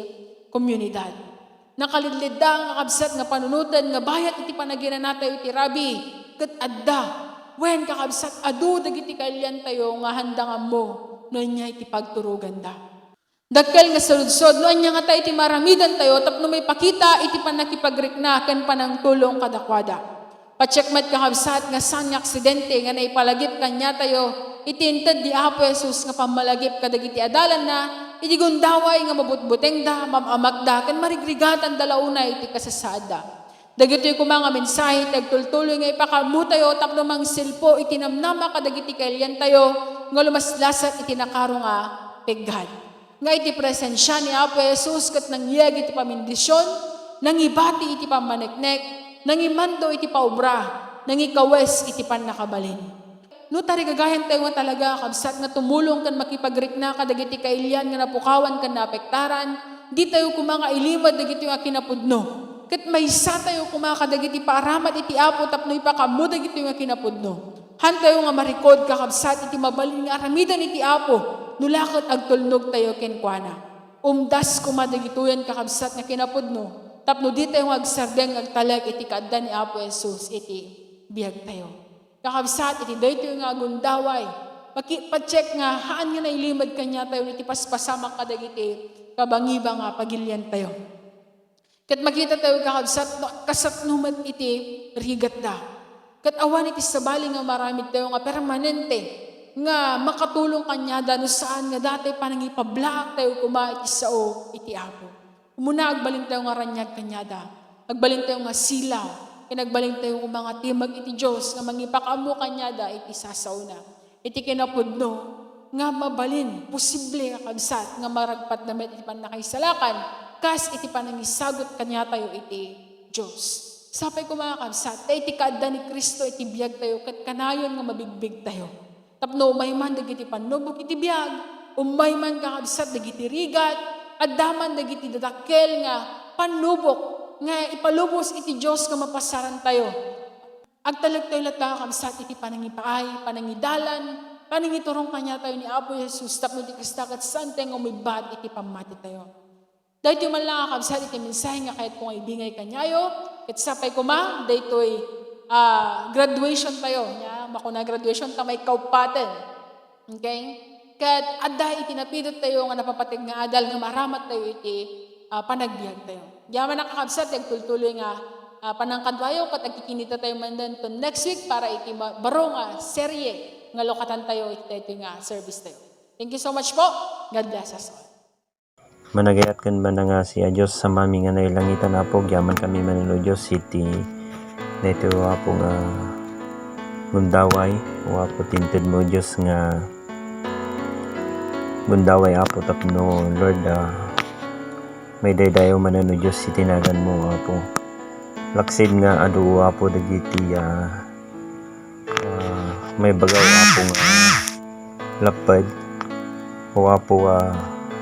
komunidad. Nakalidlidda nga kabsat nga panunoten nga bayat iti panaginanatayo iti rabii, ket adda, wen, kakabsat, adu dagiti kailiantayo nga haanda nga ammo no ania iti pagturoganda. Dakkel nga saludsod no ania ngata iti maaramidantayo tapno maipakita iti pannakipagrikna ken panangtulong kadakuada. Patiek met, kakabsat, nga saan nga aksidente nga naipalagip kaniatayo iti inted ni Apo Jesus nga pammalagip kadagiti adalanna iti gundaway nga mabutbutengda, mam-amakda, ken marigrigatanda la unay iti kasasaadda. Dagitoy koma nga mensahe ti agtultuloy nga ipakaammotayo tapno mangsilpo iti namnama kadagiti kailiantayo nga lumaslasat iti nakaro nga peggat. Nga iti presensia ni Apo Jesus ket nangyeg iti pammendision, nangibati iti pammaneknek, nangimando iti paubra, nangikawes iti pannakabalin. No tarigagayantayo nga talaga, kabsat, nga tumulong ken makipagrikna kadagiti kailian nga napukawan ken naapektaran, ditayo koma nga ilimed dagitoy nga kinapudno, ket maysatayo koma kadagiti paaramat iti Apo tapno ipakaammo dagitoy nga kinapudno. Hantayo nga marikod, kakabsat, iti mabalin nga aramiden iti Apo, no la ket agtulnogtayo kenkuana. Umdas koma dagitoyen, kakabsat, nga kinapudno, tapno ditayo nga agsardeng nga agtalek iti kaadda ni Apo Jesus iti biagtayo. Kakabsat, iti daytoy nga agundaway, paki-, pacheck nga haan nga nailimed kaniatayo iti paspasamak kadagiti kabangiba nga pagiliantayo. Ket makitatayo, kakabsat, no, kasano met iti rigatda. Ket awan iti sabali nga maaramidtayo nga permanente nga makatulong kaniada no saan nga datoy panangipablaaktayo koma iti sao iti Apo. Umuna, agbalintayo nga raniag kaniada. Agbalintayo nga silaw. Ken agbalintayo koma nga timag iti Dios nga mangipakaammo kaniada iti sasaona. Iti kinapudno nga mabalin, posible, kakabsat, nga maragpatda met iti pannakaisalakan kas iti panangisagut kaniatayo iti Dios. Sapay koma, kakabsat, ta iti kaadda ni Cristo iti biagtayo ket kanayon nga mabigbigtayo. Tapno umay man dagiti pannubok iti biag, umay man, kakabsat, dagiti rigat, adda man dagiti dadakkel nga pannubok nga ipalubos iti Dios nga mapasarantayo. Agtalektayo latta, kakabsat, iti panangipaay, panangidalan, panangiturong kaniatayo ni Apo Jesus tapno iti kasta ket saantayo nga umibbat iti pammatitayo. Daytoy man lang, kakabsat, iti mensahe nga kayatko nga ibingay kaniayo. Ket sapay koma, daytoy, ah, graduation tayo. Nia, makuna graduation ta maikkauppaten. Okay? Ket adda iti napidottayo nga napapateg nga adal nga maaramat tayo iti, ah, panagbiag tayo. Diay man, kakabsat, ti agtultuloy nga, ah, panangkaduayo ket agkikinita tayo man den to next week para iti ma-, baro nga serye nga lukatan tayo iti daytoy nga service tayo. Thank you so much po. God bless us all. Managayat ken manangasi a Dios, Amami nga nailangitan, Apo, agyaman kami manen, O Dios, iti daytoy, O Apo, nga gundaway, O Apo, ti intedmo, O Dios, nga gundaway, Apo, tapno, Lord, ah, maidaydayaw manen, O Dios, iti naganmo, O Apo. Laksid nga adu, O Apo, dagiti, ah, ah, maibaga, O Apo, nga lapped. O Apo, ah,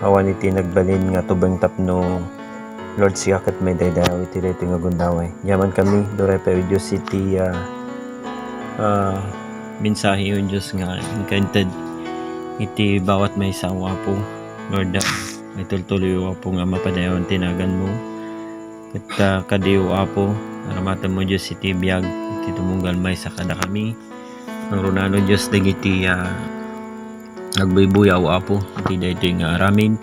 awan iti nagbalin nga tubeng tapno, Lord, sika ket maidaydayaw iti daytoy nga gundaway. Agyaman kami, duray pay, O Dios, iti, ah, ah, mensahe, O Dios, nga inka inted iti bawat maysa, O Apo. Lord, ah, maitultuloy, O Apo, nga mapadayawan ti naganmo. Ket, ah, kadi, O Apo, aramatenmo, Dios, iti biag iti tumunggal maysa kadakami. Nangrunaan, O Dios, dagiti, ah, agbuybuya, O Apo, iti daytoy nga aramid.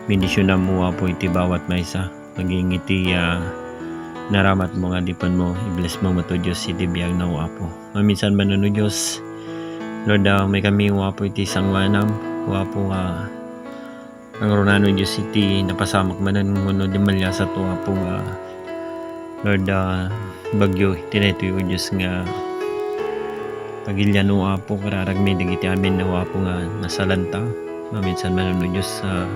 Bendisionam, O Apo, iti bawat maysa. Agingga iti, ah, naramatmo nga adipenmo, i-blessmo met, O Dios, iti biagna, O Apo. Maminsan manen, O Dios, Lord, ah, umay kami, O Apo, iti sangoanam, O Apo, ah, nangrunaan, O Dios, iti napasamak manen wenno dimaliasat, O Apo, nga, Lord, ah, bagyo iti daytoy, O Dios, nga pagilian, O Apo, kararagmi dagiti amin, O Apo, nga nasalanta. Maminsan manen, O Dios, ah,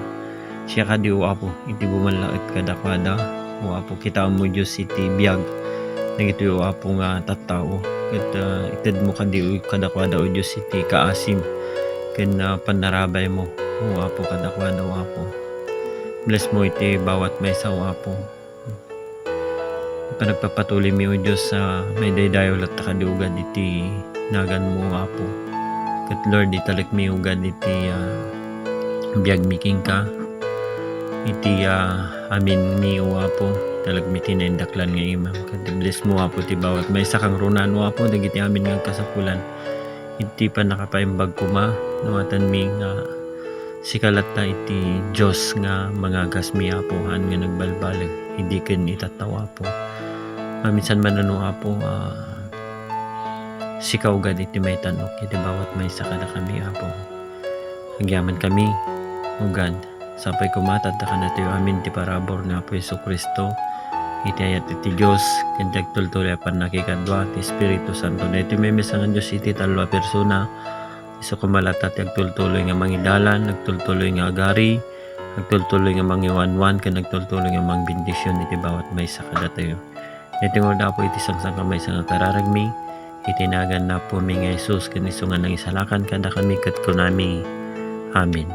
siak kadi, O Apo, iti bumallaet kadakuada, O Apo, kitaem, O Dios, iti biag dagitoy, O Apo, nga tattao. Ket, ah, itedmo kadi, O, kadakuada, O Dios, iti kaasim ken, ah, pannarabaymo, O Apo, kadakuada, O Apo. Blessmo iti bawat maysa, O Apo. Panagpapatulimi, O Dios, a maidaydayaw latta kadi, O God, iti naganmo, O Apo. Ket, Lord, italekmi, O God, iti, ah, biagmi kenka. Iti, ah, aminmi, O Apo, italekmi ti naindaklan nga imam. Ket blessmo, Apo, ti bawat maysa, kangrunaan, O Apo, dagiti amin nga agkasapulan. Iti pannakapaimbag koma, nawatenmi nga sika latta iti Dios nga mangagasmi, Apo, haan nga nagbalbaleg idi ken itattao, Apo. Maminsan manen, O Apo, a sika, O God, iti maitan-ok iti bawat maysa kadakami, Apo. Agyamankami, O God, sapay koma ta adda kadatayo amin ti parabur ni Apo Jesu-Cristo, iti ayat iti Dios, ken ti agtultuloy a pannakikadua ti Espiritu Santo. Daytoy maymaysa nga Dios iti tallo a persona, isu koma latta ti agtultuloy nga mangidalan, agtultuloy nga agari, agtultuloy nga mangiwanwan, ken agtultuloy nga mangbendision iti bawat maysa kadatayo. Daytoy nga Apo iti sangsankamaysa nga kararagmi, iti nagan ni Apomi nga Jesus, ken isu nga nangisalakan kadakami ket kunami, Amen.